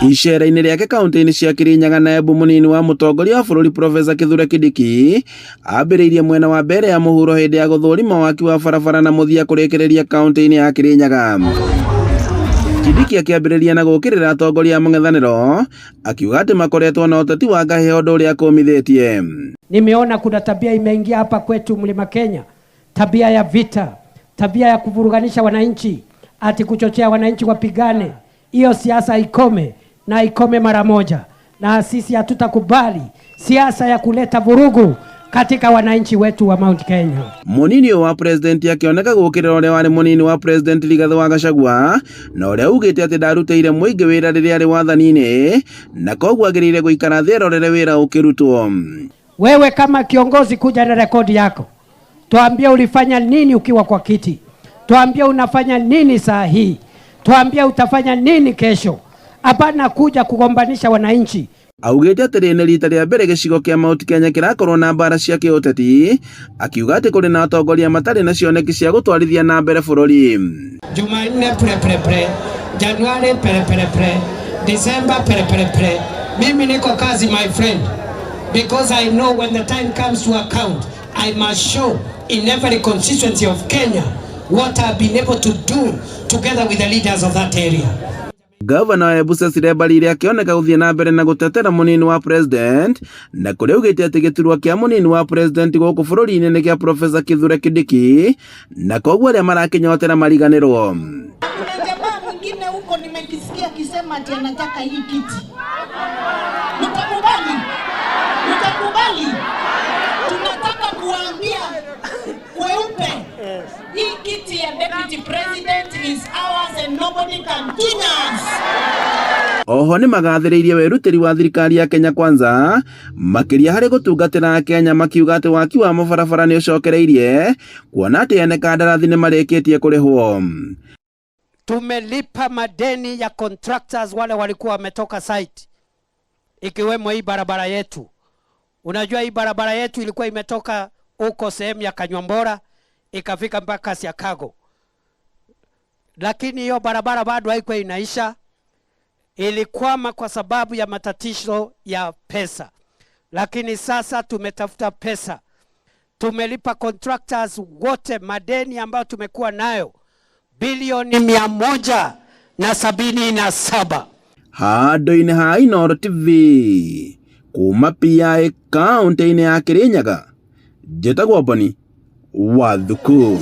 Icera-inĩ rĩake kaunti-inĩ cia Kirinyaga na Embu mũnini wa mũtongoria wa bũrũri Profesa Kithure Kindiki ambĩrĩirie mwena wa mbere ya mũhuro hĩndĩ ya gũthũrima waki wa barabara na mũthia kũrĩkĩrĩria kaunti-inĩ ya Kirinyaga. Kindiki akĩambĩrĩria na gũkĩrĩra atongoria a mũng'ethanĩro akiuga atĩ makoretwo na ũteti wa ngahĩha ũndũ ũrĩa akũmithĩtie. Nimeona kuna tabia imeingia hapa kwetu Mlima Kenya, tabia ya vita, tabia ya kuvuruganisha wananchi, ati kuchochea wananchi wapigane. Hiyo siasa ikome na ikome mara moja, na sisi hatutakubali siasa ya kuleta vurugu katika wananchi wetu wa Mount Kenya. Munini ũyũ wa president akĩoneka gũkĩrĩra ũrĩa warĩ mũnini wa president Rigathĩ wa Gachagua na ũrĩa ugĩte atĩ ndarutĩire mũingĩ wĩra rĩrĩa arĩ wathani-inĩ na koguo agĩrĩire gũikara thĩ erorere wĩra ũkĩrutwo. Wewe kama kiongozi, kuja na rekodi yako, tuambie ulifanya nini ukiwa kwa kiti, tuambie unafanya nini saa hii, tuambie utafanya nini kesho. Hapana kuja kugombanisha wananchi. Augĩte atĩ rĩrĩ nĩ rita rĩa mbere gĩcigo kĩa Mount Kenya kĩrakorwo na mbara cia kĩũteti, akiuga atĩ kũrĩ na atongoria matarĩ na cioneki cia gũtwarithia na mbere bũrũri. Jumanne pre pre pre, Januari pre pre pre, December pre pre pre. Mimi niko kazi, my friend, because I know when the time comes to account, I must show in every constituency of Kenya what I've been able to do together with the leaders of that area. Gavana wa Embu Cecily Mbarire akĩoneka gũthiĩ na mbere na gũtetera mũnini wa president na kũrĩa augĩte atĩ gĩturwa kĩa mũnini wa president gũkũ bũrũri-inĩ nĩ kĩa Profesa Kithure Kindiki na koguo arĩa marakĩnyotera mariganĩrwo. Kuna jamaa mwingine huko nimekisikia akisema ati anataka hii kiti. Mtakubali? Mtakubali? Tunataka kuwaambia kweupe, hii kiti ya deputy president is ours and nobody can touch us. Oho nĩ magathĩrĩirie wĩrutĩri wa thirikari ya Kenya Kwanza makĩria harĩ gũtungatĩra Akenya, makiuga atĩ waki wa mabarabara nĩ ũcokereirie kuona atĩ ene kandarathi nĩ marĩkĩtie kũrĩhwo. Tumelipa madeni ya contractors wale walikuwa wametoka site, ikiwemo hii barabara yetu. Unajua hii barabara yetu ilikuwa imetoka huko sehemu ya Kanyuambora ikafika mpaka Siakago, lakini hiyo barabara bado haikuwa inaisha, ilikwama kwa sababu ya matatizo ya pesa. Lakini sasa tumetafuta pesa, tumelipa contractors wote madeni ambayo tumekuwa nayo bilioni 177. Handũ-inĩ ha Inooro TV kuma PI kaũntĩ-inĩ ya Kirinyaga, njĩtagwo Boni wa Thuku.